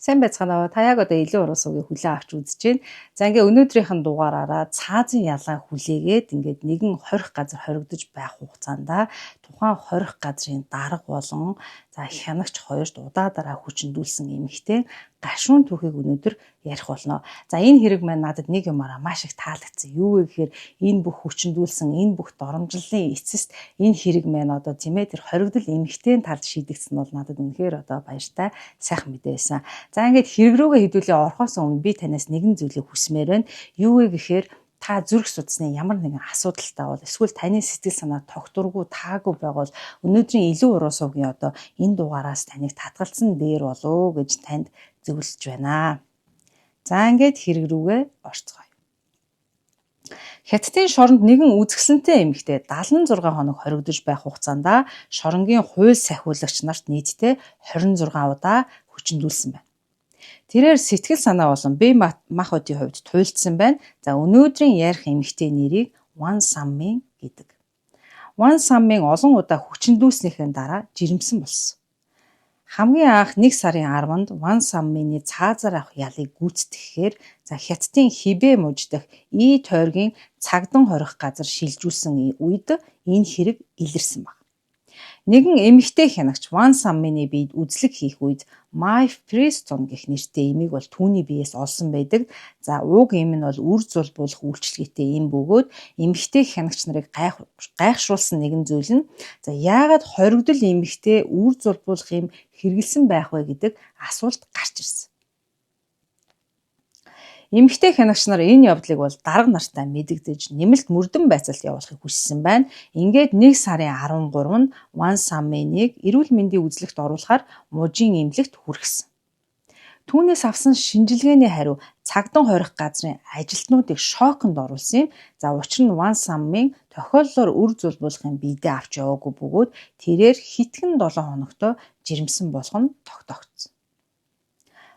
Сайн байцгаана уу? Та яг одоо илүү уруу суугийг хүлээн авч үзэж байна. За, ингээ өнөөдрийнх нь дугаараараа цаазын ялаа хүлээгээд ингээд нэгэн хорих газар хоригдож байх хугацаанд тухайн хорих газрын дарга болон за хянагч хоёрт удаа дараа хүчндүүлсэн эмэгтэй гашуун түүхийг өнөөдөр ярих болно. За, энэ хэрэг маань надад нэг юмараа маш их таалагдсан. Юу вэ гэхээр энэ бүх хүчндүүлсэн, энэ бүх доромжллын эцэст энэ хэрэг маань одоо, тийм ээ, тэр хоригдол эмэгтэй талд шийдэгдсэн нь бол надад үнэхээр одоо баяртай сайхан мэдээ байсан. За, ингээд хэрэг рүүгээ хэдүүлээ орохоос өмнө би танаас нэгэн зүйлийг хүсмээр байна. Юу вэ гэхээр та зүрх судасны ямар нэгэн асуудалтай бол эсвэл таны сэтгэл санаа тогтворгүй, таагүй байвал өнөөдрийн илүү уруу сувгийн одоо энэ дугаараас таныг татгалзсан дээр болов гэж танд зөвлөж байна. За, ингээд хэрэг рүүгээ орцгоё. Хятадын шоронд нэгэн үзэсгэлэнтэй эмэгтэй 76 хоног хоригдож байх хугацаанд шоронгийн хууль сахиулагч нарт нийтдээ 26 удаа хүчндүүлсэн байна. Тэрээр сэтгэл санаа болон бие махбодын хувьд туйлдсан байна. За, өнөөдрийн ярих эмэгтэй нэрийг Ван Саммин гэдэг. Ван Саммин олон удаа хүчндүүлснийхээ дараа жирэмсэн болсон. Хамгийн анх 1 сарын 10-нд Ван Саммины цаазаар авах ялыг гүйцэтгэхээр за Хятадын Хибэ муж дахь И тойргийн цагдан хорих газар шилжүүлсэн үед энэ хэрэг илэрсэн байна. Нэгэн эмэгтэй хянагч Ван Саммины биед үзлэг хийх үед Mifepristone гэх нэртэй эмийг бол түүний биеэс олсон байдаг. За, уг эм нь бол үр зулбуулах үйлчилгээтэй эм бөгөөд эмэгтэй хянагч нарыг гайхшруулсан нэгэн зүйл нь за яагаад хоригдол эмэгтэй үр зулбуулах эм хэрэглэсэн байх вэ гэдэг асуулт гарч ирсэн. Эмэгтэй хянагч нар энэ явдлыг бол дарга нартай мэдэгдэж, нэмэлт мөрдөн байцаалт явуулахыг хүссэн байна. Ингээд 1 сарын 13-нд Ван Самменийг эрүүл мэндийн үзлэгт оруулахаар мужийн эмнэлэгт хүргэсэн. Түүнээс авсан шинжилгээний хариу цагдан хорих газрын ажилтнуудыг шоконд оруулсан юм. За, учир нь Ван Саммин тохиоллоор үр зулбуулахын биедээ авч яваагүй бөгөөд тэрээр хэдхэн 7 хоногтой жирэмсэн болох нь тогтоогдсон.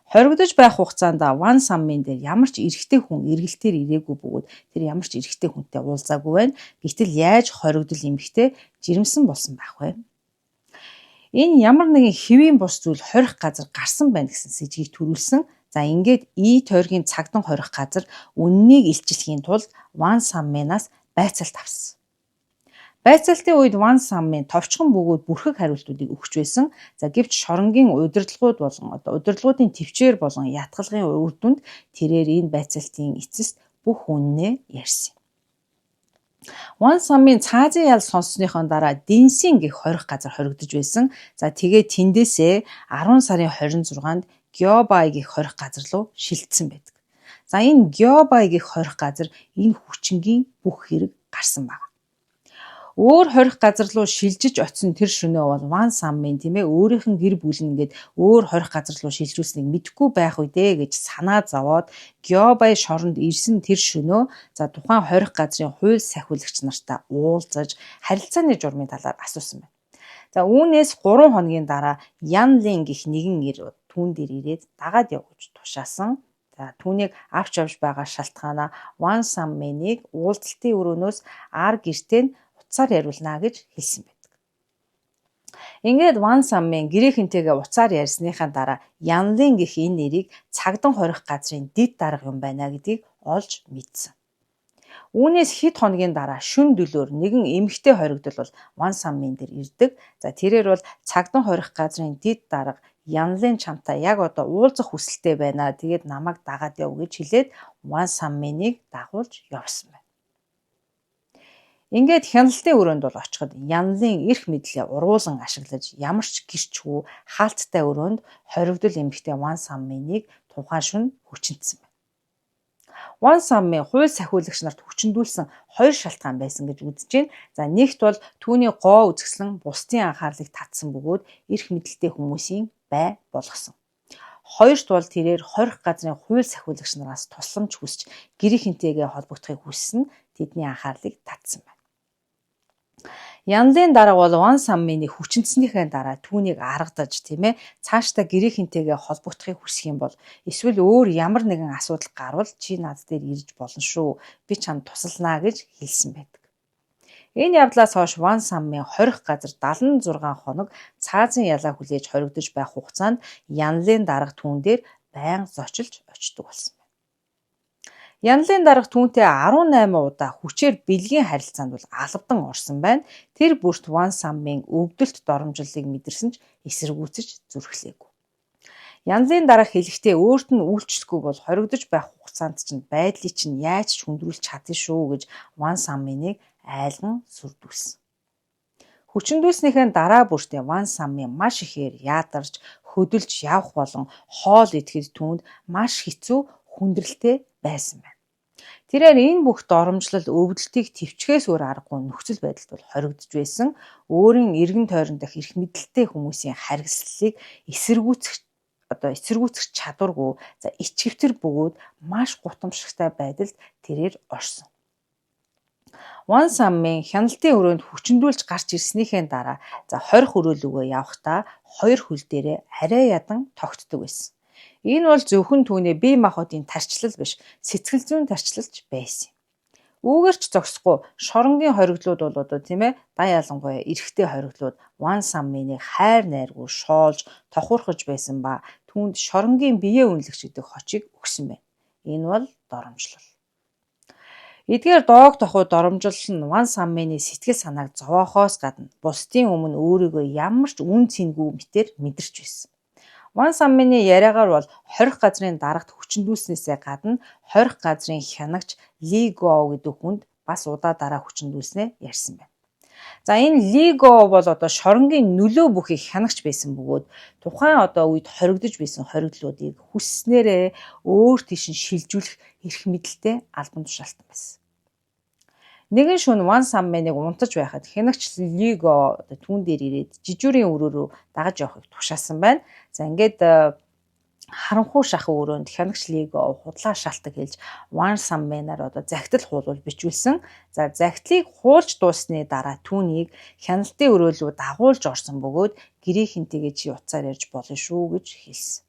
Хоригдож байх хугацаанд Ван Саммин дээр ямар ч эрэгтэй хүн эргэлтээр ирээгүй бөгөөд тэр ямар ч эрэгтэй хүнтэй уулзаагүй байна. Гэтэл яаж хоригдол эмэгтэй жирэмсэн болсон байх вэ? Энэ ямар нэгэн хэвийн бус зүйл хорих газар гарсан байна гэсэн сэжгийг төрүүлсэн. За, ингээд И тойргийн цагдан хорих газар үнэнийг илчлэхийн тулд Ван Самминаас байцаалт авсан. Байцаалтын үед Ван Саммин товчхон бөгөөд бүрхэг хариултуудыг өгч байсан. За, гэвч шоронгийн удирдлагууд болон одоо удирдлагуудын тэвчээр болон ятгалгын үр дүнд тэрээр энэ байцаалтын эцэст бүх үнэнээ ярьсан юм. Ван Саммин цаазын ял сонссныхоо дараа Дэнсин гэх хорих газар хоригдож байсан. За, тэгээд тэндээсээ 10 сарын 26-нд Гёбай гэх хорих газар руу шилжсэн байдаг. За, энэ Гёбай гэх хорих газар энэ хүчингийн бүх хэрэг гарсан байна. Өөр хорих газар руу шилжиж очсон тэр шөнөө бол Ван Саммин, тийм ээ, өөрийнх нь гэр бүл нь ингээд өөр хорих газар руу шилжүүлснийг мэдэхгүй байх үедээ гэж санаа зовоод Гёбай шоронд ирсэн тэр шөнөө за тухайн хорих газрын хууль сахиулагч нартай уулзаж харилцааны журмын талаар асуусан байна. За, үүнээс 3 хоногийн дараа Ян Лин гэх нэгэн эр түүн дээр ирээд дагаад яв гэж тушаасан. За, түүнийг авч явж байгаа шалтгаанаа Ван Самменийг уулзалтын өрөөнөөс ар гэртээ нь утсаар яриулна гэж хэлсэн байдаг. Ингээд Ван Саммен гэрийнхэнтэйгээ утсаар ярьсныхаа дараа Янлин гэх энэ нэрийг цагдан хорих газрын дэд дарга юм байна гэдгийг олж мэдсэн. Үүнээс хэд хоногийн дараа шөнө дөлөөр нэгэн эмэгтэй хоригдол бол Ван Саммин дээр ирдэг. За, тэрээр бол цагдан хорих газрын дэд дарга Янлын чамтай яг одоо уулзах хүсэлтэй байна. Тэгээд намайг дагаад яв гэж хэлээд Ван Самменийг дагуулж явсан байна. Ингээд хяналтын өрөөнд бол очиход Янлын эрх мэдлээ уруулан ашиглаж ямар ч гэрчгүй хаалттай өрөөнд хоригдол эмэгтэй Ван Самменийг тухайн шөнө хүчинтсэн байна. Ван Саммин хууль сахиулагч нарт хүчндүүлсэн хоёр шалтгаан байсан гэж үзэж байна. За, нэгт бол түүний гоо үзэсгэлэн бусдын анхаарлыг татсан бөгөөд эрх мэдэлтэй хүмүүсийн бай болгосон. Хоёрт бол тэрээр хорих газрын хууль сахиулагч нараас тусламж хүсч гэрийнхэнтэйгээ холбогдохыг хүссэн тэдний анхаарлыг татсан байна. Янлын дарга бол Ван Саммины хүчинтснийхээ дараа түүнийг аргадаж, тийм ээ, цаашдаа гэрийнхэнтэйгээ холбогдохыг хүсэх юм бол эсвэл өөр ямар нэгэн асуудал гарвал чи над дээр ирж болно шүү. Би чамд тусалнаа гэж хэлсэн байдаг. Энэ явдлаас хойш Ван Саммин хорих газар 76 хоног цаазын ялаа хүлээж хоригдож байх хугацаанд Янлын дарга түүн дээр байнга зочилж очдог болсон байна. Янлын дарга түүнтэй 18 удаа хүчээр бэлгийн харилцаанд бол алавдан орсон байна. Тэр бүрт Ван Саммын өвдөлт доромжлолыг мэдэрсэн ч эсэргүүцэж зүрхлээгүй. Янлын дарга хэлэхдээ өөрт нь үйлчлэхгүй бол хоригдож байх хугацаанд чинь байдлыг чинь яаж ч хүндрүүлж чадна шүү гэж Ван Саммыныг айлган сүрдүүлсэн. Хүчиндүүлснийхээ дараа бүртээ Ван Саммын маш ихээр ядарч, хөдөлж явах болон хоол идэхэд түүнд маш хэцүү хүндрэлтэй байсан байна. Тэрээр энэ бүх доромжлол өвдөлтийг тэвчгээс өөр аргагүй нөхцөл байдалд бол хоригдож байсан. Өөрийн эргэн тойрон дах эрх мэдэлтэй хүмүүсийн харгислалыг эсэргүүцэх чадваргүй, за ичгэвтер бөгөөд маш гутамшигтай байдалд тэрээр орсон. Ван Саммын хяналтын өрөөнд хүчиндүүлж гарч ирснийхээ дараа за хорих өрөөлүүгээ явахдаа хоёр хөл дээрээ арай ядан тогтдог байсан. Энэ бол зөвхөн түүний бие махбодын тарчлал биш, сэтгэл зүйн тарчлалч байсан юм. Үүгээр ч зогсохгүй шоронгийн хориглууд бол одоо тийм ээ дан ялангуяа эрэгтэй хориглууд Ван Саммыныг хайр найргүй шоолж тохуурхаж байсан ба түүнд шоронгийн биеэ үнэлэгч гэдэг хочийг өгсөн байна. Энэ бол доромжлол. Эдгээр доог тохуу доромжлол нь Ван Саммины сэтгэл санааг зовоохоос гадна бусдын өмнө өөрийгөө ямар ч үн цэнгүй мэтээр мэдэрч байсан. Ван Саммины яриагаар бол хорих газрын дарагт хүчиндүүлснээсээ гадна хорих газрын хянагч Ли Го гэдэг хүнд бас удаа дараа хүчиндүүлснээ ярьсан байна. За энэ Ли Го бол одоо шоронгийн нөлөө бүхий хянагч байсан бөгөөд тухайн одоо үед хоригдож байсан хориглолуудыг хүсснээрээ өөр тийш нь шилжүүлэх эрх мэдэлтэй албан тушаалтан байсан. Нэгэн шөнө Ван Саммэныг унтаж байхад хянагч Ли Го одоо түүн дээр ирээд жижүүрийн өрөө рүү дагаж явахыг тушаасан байна. За ингээд харанхуй шахах өрөөнд хянагч Ли Го худлаа шалтаг хэлж Ван Саммэнаар одоо захидал хуулуул бичүүлсэн. За захидлыг хуулж дууссаны дараа түүнийг хяналтын өрөө рүү дагуулж орсон бөгөөд гэрийнхэнтэйгээ чи утсаар ярьж болно шүү гэж хэлсэн.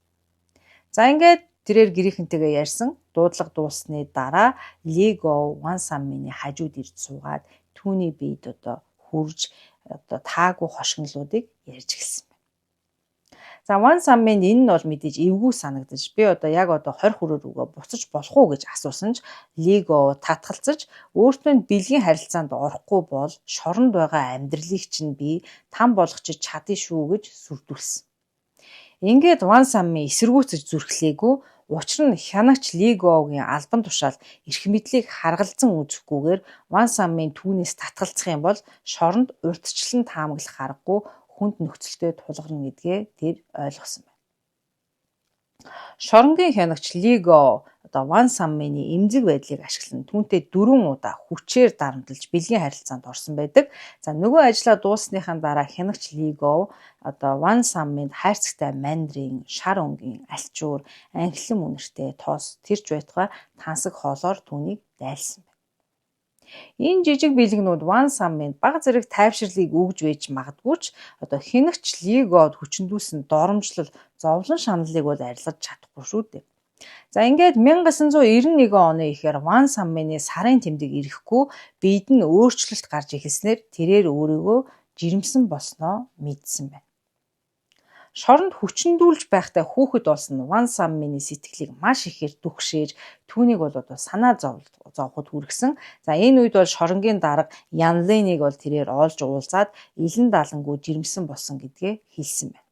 За ингээд тэрээр гэрийнхэнтэйгээ ярьсан. Дуудлага дууссаны дараа Ли Го Ван Саммины хажууд ирж суугаад түүний биед одоо хүрж одоо таагүй хошигнолуудыг ярьж эхэлсэн байна. За Ван Самминд энэ нь бол мэдээж эвгүй санагдаж би одоо яг одоо 20 хүрээ рүүгээ буцаж болох уу гэж асуусан ч Ли Го татгалзаж өөртөө нь бэлгийн харилцаанд орохгүй бол шоронд байгаа амьдралыг чинь би там болгочих чадъя шүү гэж сүрдүүлсэн. Ингээд Ван Саммын эсэргүүцэж зүрхлээгүй. Учир нь хянагч Ли Гогийн албан тушаал эрх мэдлийг харгалзан үзэхгүйгээр Ван Саммын түүнээс татгалзах юм бол шоронд урьдчилан таамаглах аргагүй хүнд нөхцөлтэй тулгарна гэдгээ тэр ойлгосон байна. Шоронгийн хянагч Ли Го одоо Ван Саммины эмзэг байдлыг ашиглан түүнтэй 4 удаа хүчээр дарамтлаж бэлгийн харилцаанд орсон байдаг. За нөгөө ажлаа дууссаныхаа дараа хянагч Ли Го одоо Ван Самминд хайрцагтай мандрин, шар өнгийн альчуур, анхлан үнэртэй тоос тэрч байтугай тансаг хоолоор түүнийг дайлсан байна. Энэ жижиг бэлгнүүд Ван Самминд бага зэрэг тайвширлыг өгж байж магадгүй ч одоо хянагч Ли Год хүчиндүүлсэн доромжлол зовлон шаналлыг бол арилгаж чадахгүй шүү дээ. За ингээд 1991 оны ихээр Ван Саммины сарын тэмдэг ирэхгүй биед нь өөрчлөлт гарч эхэлснээр тэрээр өөрийгөө жирэмсэн болсноо мэдсэн байна. Шоронд хүчиндүүлж байхдаа хүүхэд болсон Ван Саммины сэтгэлийг маш ихээр түгшээж түүнийг бол одоо санаа зовход хүргэсэн. За энэ үед бол шоронгийн дарга Янлиныг бол тэрээр олж уулзаад илэн далангүй жирэмсэн болсон гэдгээ хэлсэн байна.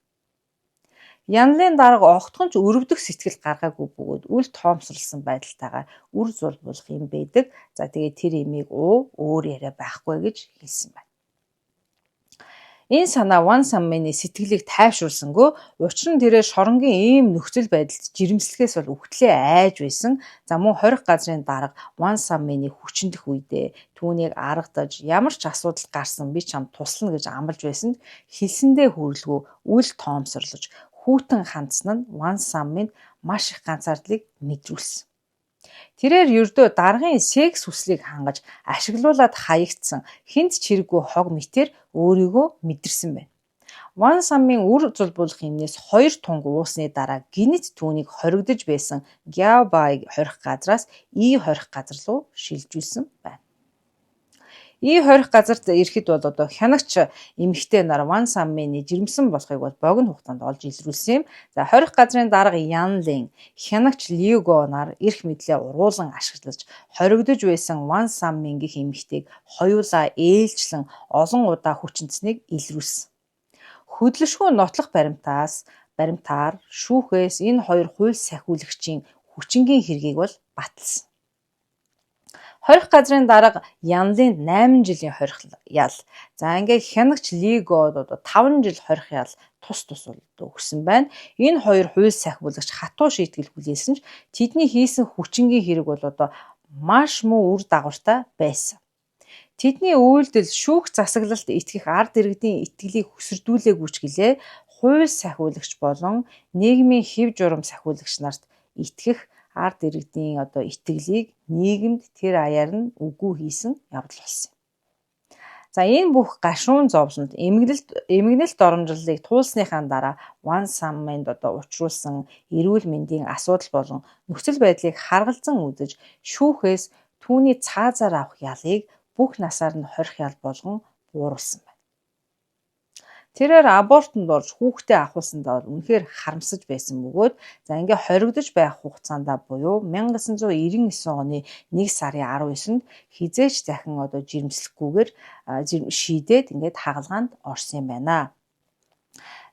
Янлын дарга огтхон ч өрөвдөх сэтгэл гаргаагүй бөгөөд үл тоомсорлсон байдалтайгаар үр зулбуулах юм байдаг. За тэгээд тэр имийг уу өөр яриа байхгүй гэж хэлсэн байна. Энэ санаа Ван Саммины сэтгэлийг тайвшруулсангүй. Учир нь тэрээр шоронгийн ийм нөхцөл байдалд жирэмслэхээс бол үхтлээ айж байсан. За мөн хорих газрын дарга Ван Саммины хүчиндэх үедээ түүнийг аргадаж ямар ч асуудал гарсан би чамд туслана гэж амлаж байсан хэлсэндээ хүрлгүй үл тоомсорлож хүйтэн хандсан нь Ван Самминд маш их ганцаардлыг мэдрүүлсэн. Тэрээр ердөө даргын секс хүслийг хангаж ашиглуулад хаягдсан хэнд ч хэрэггүй хог мэтээр өөрийгөө мэдэрсэн байна. Ван Саммын үр зулбуулах эмнээс 2 тунг уусны дараа гэнэт түүнийг хоригдож байсан Гяобай хорих газраас И хорих газар руу шилжүүлсэн байна. И хорих газарт ирэхэд бол одоо хянагч эмэгтэй нар Ван Саммины жирэмсэн болохыг бол богино хугацаанд олж илрүүлсэн юм. За, хорих газрын дарга Янлин, хянагч Лиго нар эрх мэдлээ ургуулан ашиглаж хоригдож байсан Ван Саммин гэх эмэгтэйг хоёулаа ээлжлэн олон удаа хүчинцнийг илрүүлсэн. Хөдөлшгүй нотлох баримтаар шүүхээс энэ хоёр хууль сахиулагчийн хүчингийн хэргийг бол баталсан. Хорих газрын дарга Янлинд 8 жилийн хорих ял. За, ингээд хянагч Лигод одоо 5 жил хорих ял тус тус өгсөн байна. Энэ хоёр хууль сахиулагч хатуу шийтгэл хүлээсэн ч тэдний хийсэн хүчингийн хэрэг бол одоо маш муу үр дагавартай байсан. Тэдний үйлдэл шүүх засаглалд итгэх ард иргэдийн итгэлийг хөсөрдүүлээгүй ч гэлээ, хууль сахиулагч болон нийгмийн хэв журам сахиулагч нарт итгэх ард иргэдийн одоо итгэлийг нийгэмд тэр аяар нь үгүй хийсэн явдал болсон юм. За, энэ бүх гашуун зовлонд эмгэнэлт доромжлолыг туулсныхаа дараа Ван Самминд одоо учруулсан эрүүл мэндийн асуудал болон нөхцөл байдлыг харгалзан үзэж, шүүхээс түүний цаазаар авах ялыг бүх насаар нь хорих ял болгон бууруулсан байна. Тэрээр абортонд орж хүүхдээ авахулсандаа бол үнэхээр харамсаж байсан бөгөөд, за, ингээ хоригдож байх хугацаанд буюу 1999 оны 1 сарын 19-нд хэзээ ч дахин одоо жирэмслэхгүйгээр шийдээд ингээд хагалгаанд орсон юм байна.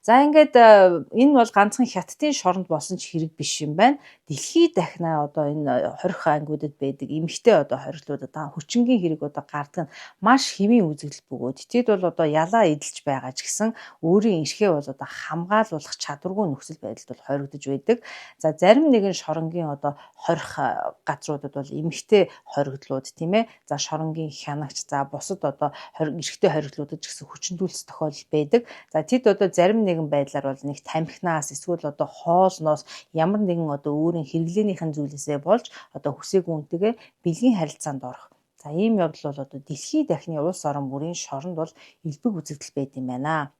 За, ингээд энэ бол ганцхан Хятадын шоронд болсон ч хэрэг биш юм байна. Дэлхий дахнаа одоо энэ хорих ангиудад байдаг эмэгтэй одоо хориглуудад хүчингийн хэрэг одоо гардаг нь маш хэвийн үзэгдэл бөгөөд тэд бол одоо ялаа эдэлж байгаа ч гэсэн өөрийн эрхээ бол одоо хамгаалуулах чадваргүй нөхцөл байдалд бол хоригдож байдаг. За, зарим нэгэн шоронгийн одоо хорих газруудад бол эмэгтэй хоригдлууд, тийм ээ. За, шоронгийн хянагч, за, бусад одоо эрэгтэй хориглуудад ч гэсэн хүчиндүүлс тохиолдол байдаг. За, тэд одоо зарим нэгэн байдлаар бол нэг тамхинаас эсвэл одоо хоолноос, ямар нэгэн одоо өөрийн хэрэглээнийхэн зүйлээсээ болж одоо хүсээгүй хүнтэйгээ бэлгийн харилцаанд орох. За, ийм явдал бол одоо дэлхий дахны улс орон бүрийн шоронд бол элбэг үзэгдэл байд юм байна.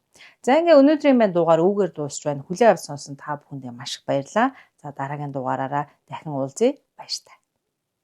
За, ингээ өнөөдрийн маань дугаар үүгээр дуусч байна. Хүлээн авч сонсон та бүхэндээ маш их баярлалаа. За, дараагийн дугаараараа дахин уулзъя. Баяртай.